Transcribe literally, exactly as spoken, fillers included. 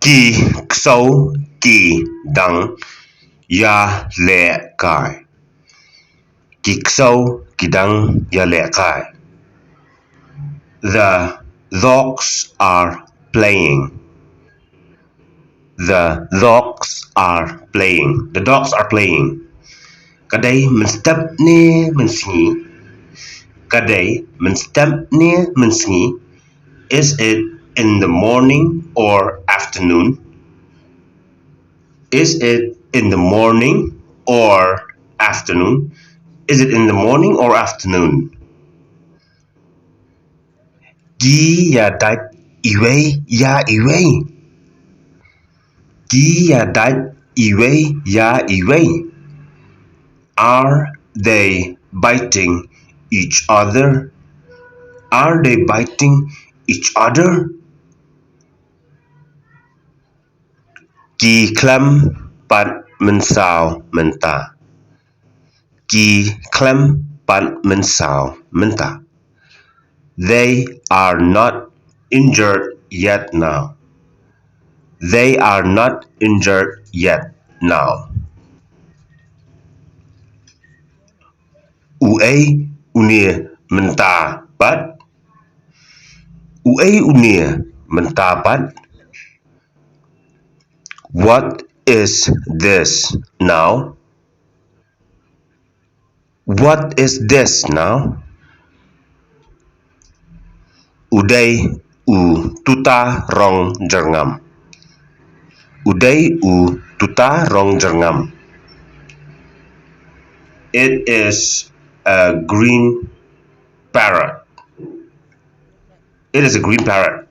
Ki ksew ki dang ïalehkai. Ki ksew ki dang ïalehkai. The dogs are playing. The dogs are playing. The dogs are playing. Ka dei mynstep ne mynsngi? Ka dei mynstep ne mynsngi? Is it in the morning or afternoon? Is it in the morning or afternoon? Is it in the morning or afternoon? Ki ïadait iwei ïa iwei. Ki ïadait iwei ïa iwei. Are they biting each other? Are they biting each other? Ki khlem pat mynsaw mynta. Ki khlem pat mynsaw mynta. They are not injured yet now. They are not injured yet now. Uei une mynta pat? Uei une mynta pat? What is this now? What is this now? U dei u tuta rong jyrngam. U dei u tuta rong jyrngam. It is a green parrot. It is a green parrot.